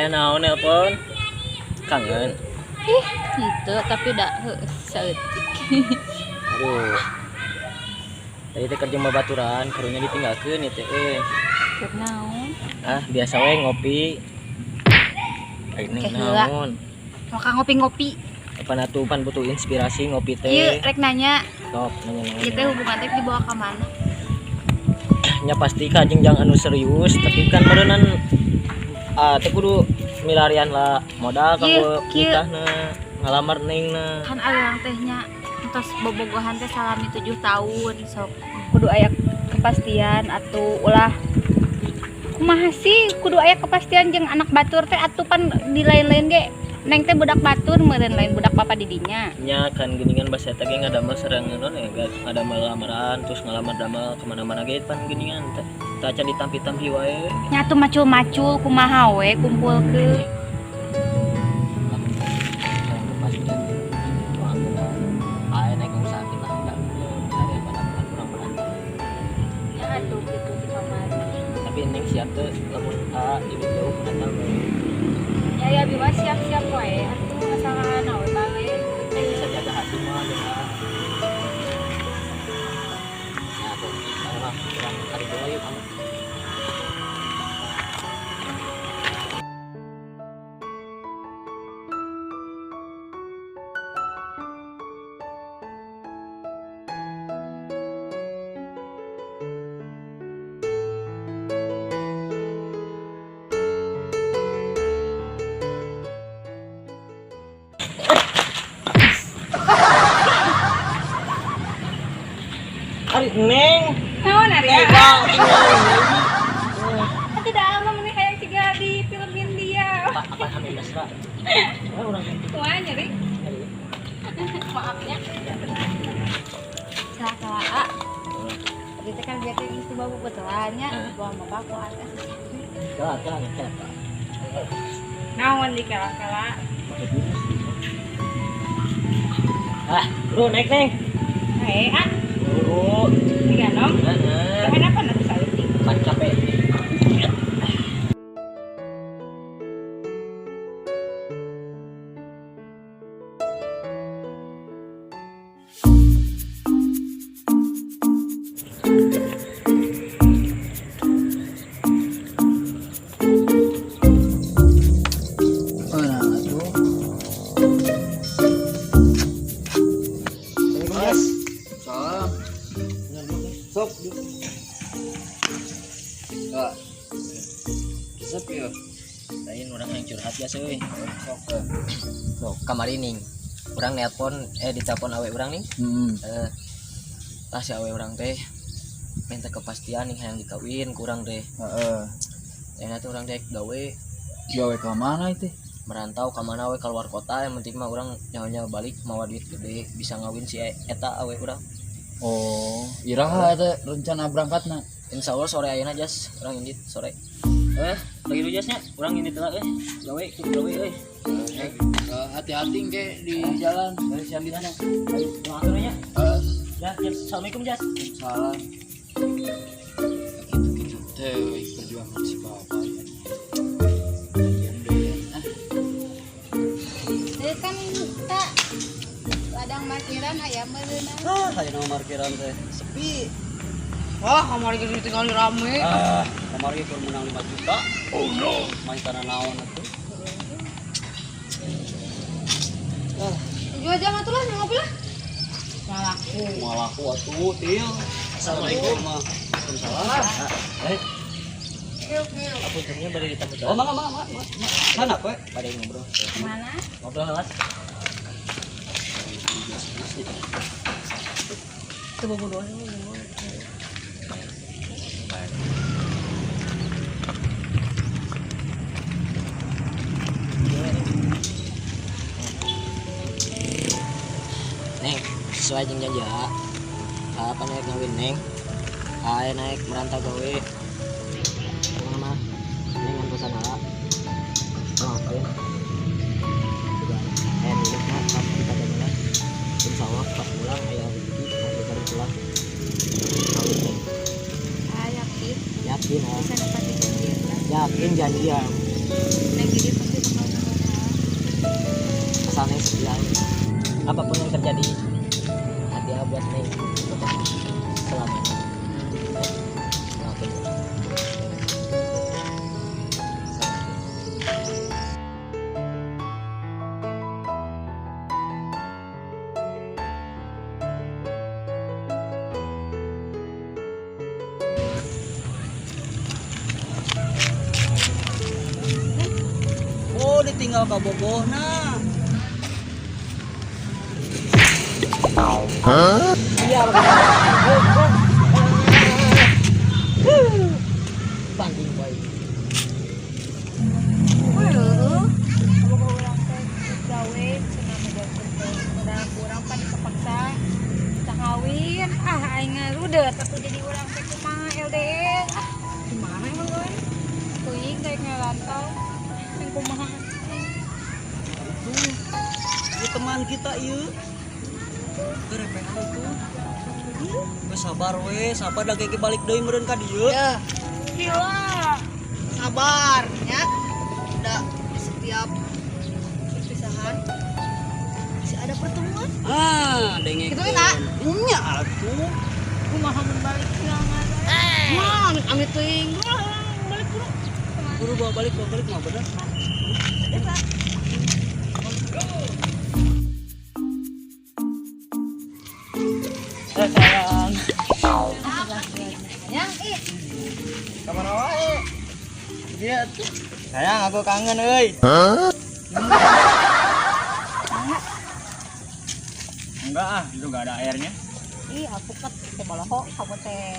Aya naon nelpon? Kangen. Ih, henteu tapi da heueuh saeutik. Aduh. Tadi teh kerja babaturan, karunya ditinggalkeun ieu teh euy. Keur naon? Ah, biasa we ngopi. Ini Oke, heula. naon? Maka ngopi-ngopi. Kapan atuh pan butuh inspirasi ngopi teh. Ieu rek nanya, Sok nanya naon. ieu teh hubungan teh dibawa ka mana? Nya pasti ka jengjang anu serius, tapi kan meureunan ah teh kudu milarian lah modal kanggo Kieu, kieu. nikahna, ngalamar nengna. Kan urang teh nya entos bobogohan teh salami 7 tahun sok kudu aya kepastian atuh ulah kumaha sih kudu aya kepastian jeung anak batur teh atuh pan di lain-lain ge neng teh budak batur meureun lain budak papa didinya. Nya kan geuningan basa eta ge ngadamel serangan ya, ngadamel lamaran terus ngalamar damel kemana-mana ge pan geuningan teu acan ditampi-tampi wae. Nya atuh macul-macul kumaha we kumpulkeun. Lamun hayang kepastian doakeun lah. Aya naik usahakeun lah da milarian pada bulan kurang merantau. Nya atuh kitu di kamari. Tapi neng siap teu lamun a hidup jauh merantau we. Ya ya bima siap-siap wae atuh masalah naon balik. Neng bisa jaga hati mah jeung A. Ya atuh ayo lah urang kari doa yuk kamu. Ari neng. Naon ari? Tega tinggal. Tidak ama meni hayang siga di film India. Apa apa ame mesra. Oh, urang Kumaha nyeri? Maafnya. Salah. Tadi teh kan biar teh geus dibawa bebetulannya, bawa bapak ku atas. Kela kela kela. Naon di kala-kala? Pakai virus. Ah, bro naik neng. Hae ah, Bro. diganong. Heeh. Kenapa nanti saeutik? Pan capek. Oh, nah, tuh. Assalamualaikum, Jas. Salam. Sok. Ah. Resep ya. Lain urang yang curhat ya euy. Sok. Eh. Sok kamari ning. Urang nelpon ditelepon awe urang ning. Heeh. Tah si awe urang teh minta kepastian ning hayang dikawin kurang teh. Heeh. Ayeuna teh urang teh gawe Gawe ka mana itu? Merantau ka mana we keluar kota yang penting mah urang nyawa balik mawa duit gede bisa ngawin si eta awe urang. Oh, iraha eta rencana berangkatna. Insya Allah sore ayeuna jas urang indit sore. Lagi dulu jasnya urang indit lah gawe kudu gawe euy. Hati-hati ke di jalan. Dari siang di sana. Ayo, doakeun nya. Heeh. Ya, Jas. Assalamualaikum jas. Salam. Gitu-gitu teh perjuangan si bapak. Diam deh. Ah. Ieu kan kita ladang parkiran aya meureunna. Ah, kayak nama parkiran teh sepi. Wah, kamari geus ditinggali rame. Ah, kamari keur menang 5 juta. Oh no. Main tanah naon atuh. Ah, Jual jam atuh lah ngopi lah. Malaku. moal laku atuh, Til. Assalamualaikum. Waalaikumsalam. Eh, apa untungnya baru kita muter. Oh, mangga mangga mangga. Sana kowe. Pada ngobrol. Mana? Ngobrol lah. Coba bodoh. Neng, sesuai jeung janji A. Apa naik ngawin neng? Ayo naik merantau gawe. Kumaha mah? Neng ngantosan A. Maafin. Juga aya milikna pas kita gamelan. Insya Allah pas pulang aya rezeki langsung cari pulang. Kawin neng. Ah, yakin Yakin ah. bisa nepati janji eta. Yakin janji ya. Neng jadi pasti bakal ngeluh. Asal Neng setia. Apapun yang terjadi, hati Aa buat Neng tetap selamanya. Maafin. Oh, ditinggal ka bogohna. Iya, Banding boy. Heueuh. Bogoh urang teh gawe cenah mejalkeun teh. Udah kurang pan dipaksa kita kawin. Ah, aing ngarudet atuh jadi urang teh kumaha LDR. Ah, gimana emang euy? Teuing daek ngarantau. Yang kumaha? Tuh. Ieu teman kita ieu. Gerepean tuh. Geus sabar we, sabar da ge balik deui meureun ka dieu. Ya, Gila. Sabar ya. Udah, setiap perpisahan masih ada pertemuan. Ah, dengekeun. Gitu kan, Nya atuh. Kumaha mun balik silangan? Wah, amit amit teuing. Wah, balik dulu. Buru bawa balik mah bener. Eta. Sayang. Yang ih, Kemana wae? Dia tuh. Sayang, aku kangen euy. Enggak ah, itu enggak ada airnya. Ih, alpukat teh boloho kamu teh.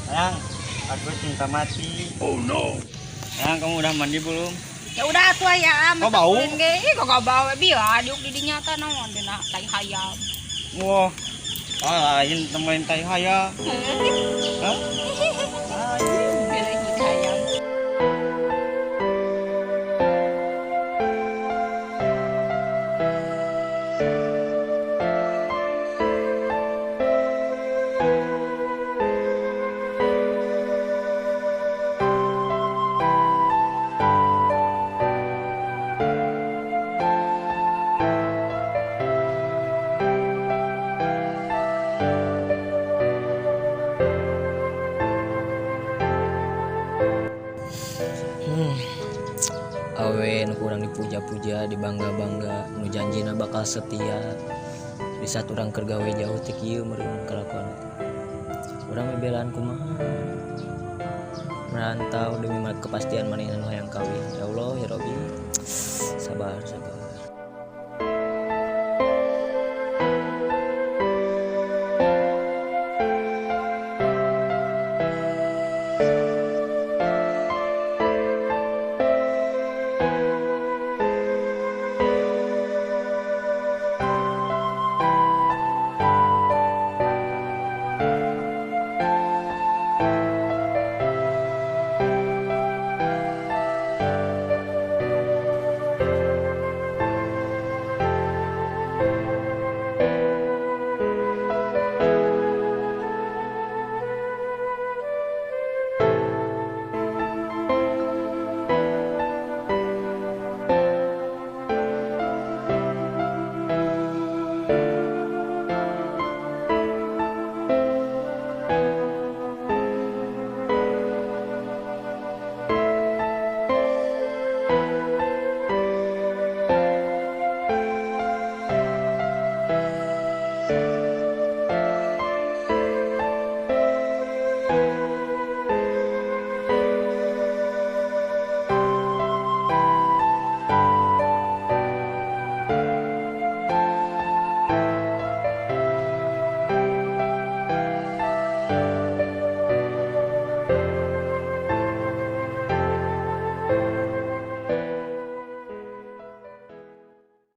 Sayang, aku cinta mati. Oh no. Sayang, kamu udah mandi belum? Ya udah tuh ya, Kok bau? Ge, ih kok bau biar diuk di dinya tah naon dina tai hayam. Wah. Ah, lain temenin tai hayam. Hah? Biar hayam. Awewe nu kurang dipuja-puja, dibangga-bangga, nu janjina bakal setia. Di saat urang keur gawe jauh teh kieu meureun kalakuan teh. Urang bebelaan kumaha? Merantau demi kepastian manehna nu hayang kawin. Ya Allah, ya Rabbi. Sabar, sabar.